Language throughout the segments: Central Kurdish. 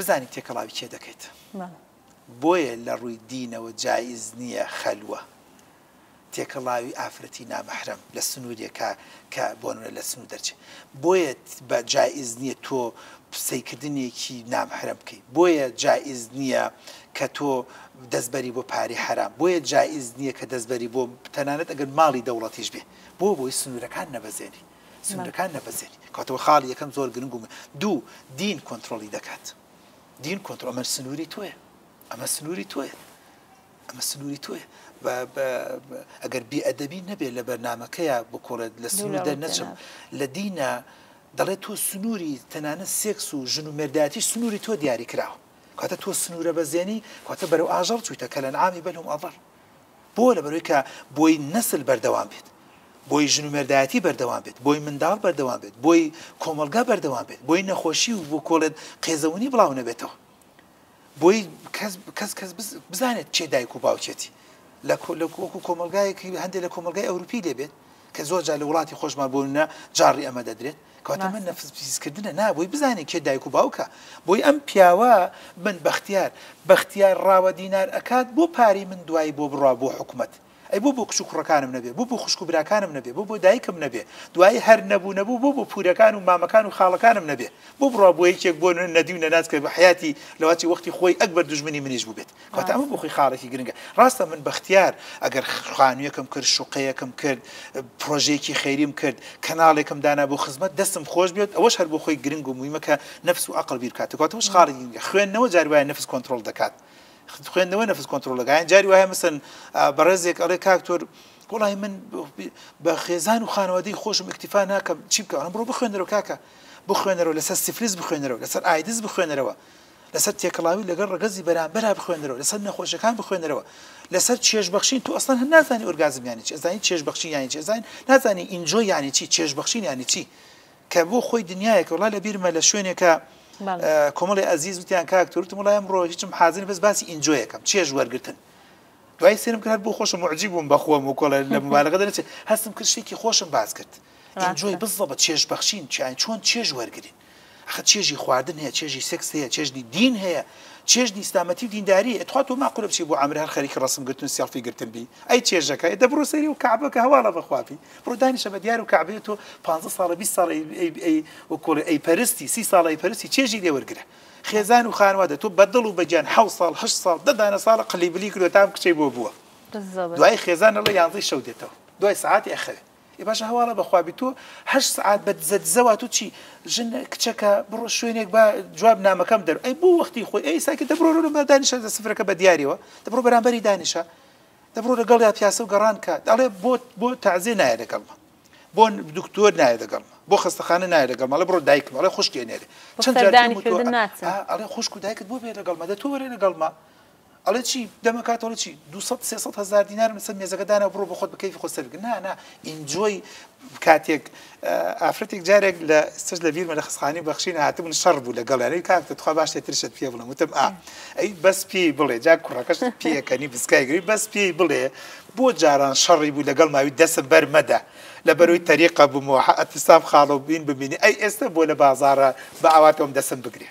بزانی تێکەڵاوی کێ دەکەیت. بۆیە لە ڕووی دینەوە جائیز نییە خەلوە، تێکەڵاوی ئافرەتی نامەحرەم لە سنوورێکا کە بۆ نمونە لە سنوور دەرچێ. بۆیە بە جائیز نییە تۆ سەیکردنێکی نامەحرەم بکەی. بۆیە جائیز نییە کە تۆ دەست بەری بۆ پارەی حەرام. بۆیە جائیز نییە کە دەست بەری بۆ تەنانەت ئەگەر ماڵی دەوڵەتیش بێ. بۆ بۆی سنوورەکان نەبەزێنی. سنوورەکان نەبەزێنی. کەواتە خاڵی یەکەم زۆر گرنگ و دوو، دین کۆنترۆڵی دەکات. دین کۆنترۆڵ ئەمە سنووری تۆیە. ئەمە سنووری تۆیە. ئەمە سنووری تۆیە. ئەگەر بێ ئەدەبی نەبێت لە بەرنامەکەیا بکۆڵێت لە سنوور دەرنەچم. لە دینە دەڵێت تۆ سنووری تەنانەت سێکس و ژن و مێردایەتی سنووری تۆ دیاری کراوە. کەواتە تۆ سنوورە بەزێنی، کەواتە بەرەو ئاژەڵ چوویتە، کەلەنعامی بەل هم ئەضل. بۆ؟ لەبەرئەوەی کە بۆی نەسل بەردەوام بێت، بۆی ژن و مێردایەتی بەردەوام بێت، بۆی منداڵ بەردەوام بێت، بۆی کۆمەڵگا بەردەوام بێت، بۆی نەخۆشی و بکۆڵێت قێزەونی بڵاو نەبێتەوە، بۆی کەس کەس کەس بزانێت کێ دایک و باوکێتی لە وەکو کۆمەڵگایەکی هەندێک لە کۆمەڵگای ئەوروپی لێ بێت کە زۆر جار لە وڵاتی خۆشمان بۆ نە جاڕی ئەمە دەدرێت کەواتە من نەفس پیسکردنە نا بۆی بزانێت کێ دایک و باوکە بۆی ئەم پیاوە من بەختیار بەختیار ڕاوە دینار ئەکات بۆ پارەی من دوایی بۆ بڕوا بۆ حکومەت ئەی بۆ بۆ کچ و کوڕەکانم نەبێ بۆ بۆ خوشک و براکانم نەبێ بۆ بۆ دایکم نەبێ دوایی هەر نەبوو نەبوو بۆ بۆ پورەکان و مامەکان و خاڵەکانم نەبێ بۆ بڕوا بۆ یەکێک بۆ نەدی و نەناس کە بە حەیاتی لەواچی وەختی خۆی ئەکبەر دوژمنی منیش بووبێت کەواتە ئەمە بۆ خۆی خاڵێکی گرنگە ڕاستە من بەختیار ئەگەر خانوویەکم کرد شوقەیەکم کرد پرۆژەیەکی خەیریم کرد کەناڵێکم دانا بۆ خزمەت دەستم خۆش بێت ئەوەش هەر بۆ خۆی گرنگ و مویمە کە نەفس و عەقڵ بیر بکاتەوە کەواتە ئەوەش خاڵێکی گرنگە خوێندنەوە جاری وایە نەفس کۆنترۆڵ دەکات خوێندنەوە نەفس کۆنترۆڵ دەکات یان جاری وایە مەسەن بەڕێزێک ئەڵێ کاک تۆر وڵی من بە خێزان و خانەوادەی خۆشم ئیکتیفا ناکەم چی بکەم ئەڵێم بڕۆ بخوێنەرەوە کاکە بخوێنەرەوە لەسەر سفلیس بخوێنەرەوە لەسەر ئایدز بخوێنەرەوە لەسەر تێکەڵاوی لەگەڵ ڕەگەزی بەرامبەرا بخوێنەرەوە لەسەر نەخۆشیەکان بخوێنەرەوە لەسەر چێژبەخشین تۆ ئەسڵەن هەر نازانی orgasm یانی چی ئەزانی چێژبەخشین یانی چی ئەزانی نازانی enjoy یانی چی چێژبەخشین یانی چی کە بۆ خۆی دنیایەکە وڵا لە بیرمە لە شوێنێکە کۆمەڵی ئەزیز وتیان کاک تۆر وتم وڵای ئەمڕۆ هیچم حازر بەس باسی enjoy ەکەم چێژ وەرگتن دوای سێرم کرد بۆ خۆشم معجی بووم بە خۆم و کۆڵێ لە مبالغە دەرچێ هەستم کرد شتێکی خۆشم باس کرد enjoy بزەبە چێژ بەخشین چیان چۆن چێژ وەرگین ئەخە چێژی خواردن هەیە چێژی سێکس هەیە چێژنی دین هەیە چێژنی ئیسلامەتی و دینداری ئەتخوا تۆ ماقولە بچی بۆ عەمرە هەر خەریکی ڕەسم گرتن و سێڵفی گرتن بی ئەی چێژەکە ئێ دە بڕۆ سەیری و کەعبە کە هەواڵە بەخوا بی بڕۆ دانیشە بە دیار و کەعبەیە تۆ پانزە ساڵە 20 ساڵە ئەی ئەی وەکۆڵێ ئەی پەرستی سی ساڵە ئەی پەرستی چێژی لێ وەرگرە خێزان و خانوادە تۆ بە دڵ و بە گیان حەوت ساڵ هەشت ساڵ دە دانە ساڵە قلی بلی کردوە تا ئەم کچەی بۆ بووە دوای خێزان ئەڵێ یانزەی شەو دێتەوە دوای سەعاتی ئەخەوێ ئێ باشە هەواڵە بەخوا بی تۆ هەشت سەعات بە دزە دزە وا تۆ چی ژن کچەکە بڕۆ شوێنێک با جواب نامەکەم دەر ئەی بۆ وەختی خۆی ئەی ساکە دەبڕۆ لە دانیشە لە سفرەکە بە دیاریەوە دەبڕۆ بەرامبەری دانیشە دەبڕۆ لەگەڵیا پیاسە و گەڕان کە دەڵێ بۆ بۆ تەعزیە نایە لەگەڵمە بۆ دکتۆر نایە لەگەڵمە بۆ خەستەخانە نایە لەگەڵمە ئەڵێ بڕۆ دایکم ئەڵێ خوشکێ نێرێ چەند جار پێم وتووە ئەڵێ خوشک و دایکت بۆ بێ لەگەڵمە دە تۆ وەرە لەگەڵمە ئەڵێ چی دەمەکات ئەڵێ چی 200 300 هەزار دینارم لەسەر مێزەکە دانا بڕۆ بۆ خۆت بە کەیفی خۆت سەرف بکە نا نا enjoy کاتێک ئافرەتێک جارێک لە ئێستاش لە بیرمە لە خەستەخانەی بەخشین هاتبوون شەڕ بوو لەگەڵیان ئەی کاک تخوا با شتێ ترشت پێ بڵێم وتم ئا ئەی بەس پێی بڵێ جا کوڕەکەش پێکەنی بسکای گری بەس پێی بڵێ بۆ جاران شەڕی بوو لەگەڵ ماوی دەسم بەر مەدە لە بەرەوەی تەریقە بوومەوە ئەترسام خاڵۆ بین ببینی ئەی ئێستا بۆ لە بازاڕە بە ئاواتەوەم دەسم بگرێ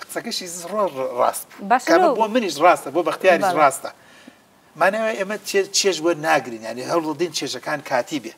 قسەکەشی زۆر ڕاست بوو باشە کە لۆ بۆ منیش ڕاستە بۆ بەختیاریش بەڵێ. ڕاستە مانای وایە ئێمە چێژ وەرناگرین یانی هەوڵدەدەین چێژەکان کاتی بێ.